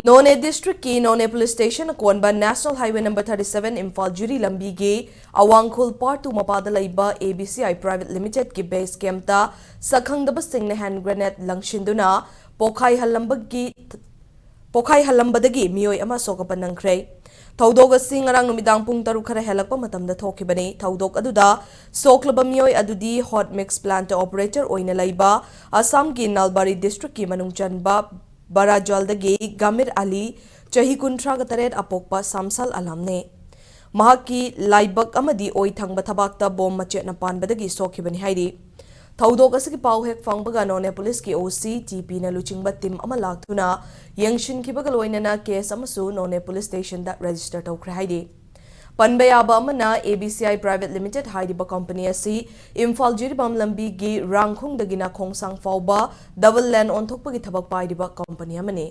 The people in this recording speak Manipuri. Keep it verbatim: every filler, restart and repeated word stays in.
ꯅꯣꯅꯦ ꯗꯤꯁꯇ꯭ꯔꯤꯛꯀꯤ ꯅꯣꯅꯦ ꯄꯨꯂꯤꯁ ꯁ꯭ꯇꯦꯁꯟ ꯑꯀꯣꯟꯕ national highway number thirty seven Imphal Jiri ꯂꯝꯕꯤꯒꯤ ꯑꯋꯥꯡꯈꯨꯜ ꯄꯥꯔꯠ ꯇꯨ ꯃꯄꯥꯗ ꯂꯩꯕ A B C I private ꯂꯤꯃꯤꯇꯦꯗꯀꯤ ꯕꯦꯁ ꯀꯦꯝꯞꯇ ꯁꯛꯈꯪꯗꯕꯁꯤꯡꯅ ꯍꯦꯟ ꯒ꯭ꯔꯦꯅꯦꯗ ꯂꯪꯁꯤꯟꯗꯨꯅ ꯄꯣꯈꯥꯏꯍꯜꯂꯝꯕꯒꯤ ꯄꯣꯈꯥꯏꯍꯜꯂꯝꯕꯗꯒꯤ ꯃꯤꯑꯣꯏ ꯑꯃ ꯁꯣꯛ ꯑꯄꯟ ꯅꯪꯈ꯭ꯔꯦ꯫ ꯊꯧꯗꯣꯛ ꯑꯁꯤ ꯉꯔꯥꯡ ꯅꯨꯃꯤꯗꯥꯡ ꯄꯨꯡ ꯇꯔꯨꯛ ꯈꯔ ꯍꯦꯜꯂꯛꯄ ꯃꯇꯝꯗ ꯊꯣꯛꯈꯤꯕꯅꯤ꯫ ꯊꯧꯗꯣꯛ ꯑꯗꯨꯗ ꯁꯣꯛꯂꯕ ꯃꯤꯑꯣꯏ ꯑꯗꯨꯗꯤ ꯍꯣꯠ ꯃꯤꯛꯁ ꯄ꯭ꯂꯥꯟꯠ ꯑꯣꯄꯔꯦꯇꯔ ꯑꯣꯏꯅ ꯂꯩꯕ ꯑꯁꯥꯝꯒꯤ ꯅꯥꯜꯕꯥꯔꯤ ꯗꯤꯁꯇ꯭ꯔꯤꯛꯀꯤ ꯃꯅꯨꯡ ꯆꯟꯕ ꯕꯔꯥꯖ꯭ꯋꯥꯜꯗꯒꯤ ꯒꯥꯃꯤꯔ ꯑꯂꯤ, ꯆꯍꯤ ꯀꯨꯟꯊ꯭ꯔꯥꯒ ꯇꯔꯦꯠ ꯑꯄꯣꯛꯄ ꯁꯥꯝꯁꯥꯜ ꯑꯂꯥꯝꯅꯦ꯫ ꯃꯍꯥꯛꯀꯤ ꯂꯥꯏꯕꯛ ꯑꯃꯗꯤ ꯑꯣꯏ ꯊꯪꯕ ꯊꯕꯥꯛꯇ ꯕꯣꯝ ꯃꯆꯦꯠꯅ ꯄꯥꯟꯕꯗꯒꯤ ꯁꯣꯛꯈꯤꯕꯅꯤ ꯍꯥꯏꯔꯤ꯫ ꯊꯧꯗꯣꯛ ꯑꯁꯤꯒꯤ ꯄꯥꯎ ꯍꯦꯛ ꯐꯪꯕꯒ ꯅꯣꯅꯦ ꯄꯨꯂꯤꯁꯀꯤ ꯑꯣ ꯁꯤ, ꯇꯤ ꯄꯤꯅ ꯂꯨꯆꯤꯡꯕ ꯇꯤꯝ ꯑꯃ ꯂꯥꯛꯇꯨꯅ ꯌꯦꯡꯁꯤꯟꯈꯤꯕꯒ ꯂꯣꯏꯅꯅ ꯀꯦꯁ ꯑꯃꯁꯨ ꯅꯣꯅꯦ ꯄꯨꯂꯤꯁ ꯁ꯭ꯇꯦꯁꯟꯗ ꯔꯦꯖꯤꯁꯇꯔ ꯇꯧꯈ꯭ꯔꯦ ꯍꯥꯏꯔꯤ꯫ ꯄꯟꯕ ꯌꯥꯕ ꯑꯃꯅ, ꯑꯦ B C I private limited ꯍꯥꯏꯔꯤꯕ ꯀꯝꯄꯅꯤ ꯑꯁꯤ ꯏꯝꯐꯥꯜ ꯖꯤꯔꯤꯕꯥꯝ ꯂꯝꯕꯤꯒꯤ ꯔꯥꯡꯈꯣꯡꯗꯒꯤꯅ ꯈꯣꯡꯁꯥꯡ ꯐꯥꯎꯕ ꯗꯕꯜ ꯂꯦꯟ ꯑꯣꯟꯊꯣꯛꯄꯒꯤ ꯊꯕꯛ ꯄꯥꯏꯔꯤꯕ ꯀꯝꯄꯅꯤ ꯑꯃꯅꯤ꯫